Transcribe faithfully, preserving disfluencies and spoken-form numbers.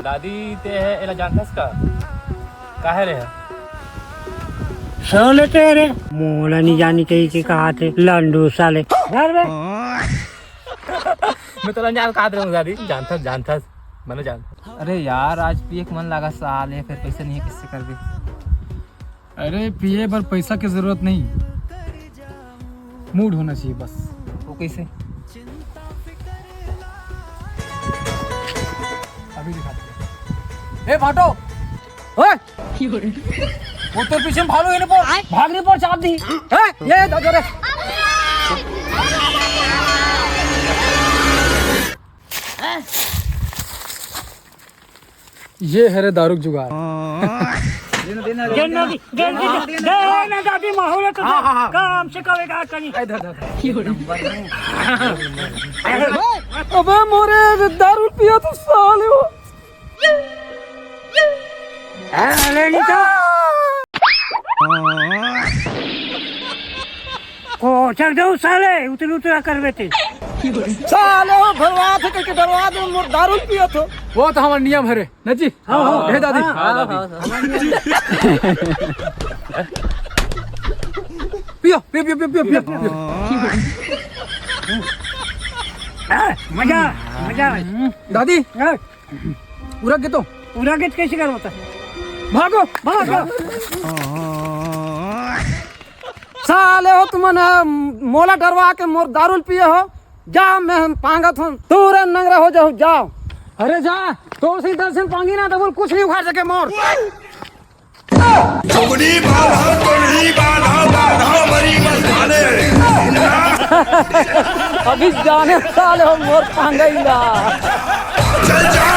दादी, ते ह एला जानथस का? काहे रे? साले ते रे, मोला नहीं जानी कही के कहा थे लंडू साले। घर में। मैं तो जान कहा रहूँ दादी, जानथस, जानथस, मैंने जानथस। अरे यार, आज पिए के मन लगा साले, फिर पैसा नहीं है, किससे कर दे? अरे, पिए बर पैसा के जरूरत नहीं, मूड होना चाहिए बस। वो कैसे? अभी दिखाते हैं। ए भाटो, ओए, वो तो पीछे में भालू है ना, पर भाग नहीं, पर चाप दी। ए, ये दे दे रे। ये है रे दारू के जुगाड़। देना, देना, देना, देना, देना, देना, दादी, माहौल है तो हाँ, हाँ, हाँ। काम से करेगा कहीं। ए, धर, धर, धर। अबे मोरे, दारू पिया तो साले हो। अरे नहीं तो। कोचक दो साले, उतरी उतरा कर बेटे। साले हो, भरवा थे करके डरवा दे, मोर दारू पिया थो। वो तो हमारा नियम है रे, न जी? हाँ, हाँ, हे दादी। हाँ, हाँ, हाँ, दादी। हाँ, हाँ। पियो, पियो, पियो, पियो, पियो, पियो। हाँ, मजा, मजा। दादी, हाँ। पूरा के तो। पूरा के कैसे करो बता? भागो, भागो। साले हो तुमन, मोला डरवा के मोर दारू ल पिए हो। जा, मैं हम पांगत हूँ, तू रे नंगरा हो जाओ, जाओ। अरे जा, तो उसी दस दिन पांगी ना, तो बोल कुछ नहीं उखाड़ सके मोर। टुकड़ी बांधा, टुकड़ी बांधा, बांधा मरी मत जाने। अभी जाने साले हो मोर पांगई ला। चल जा।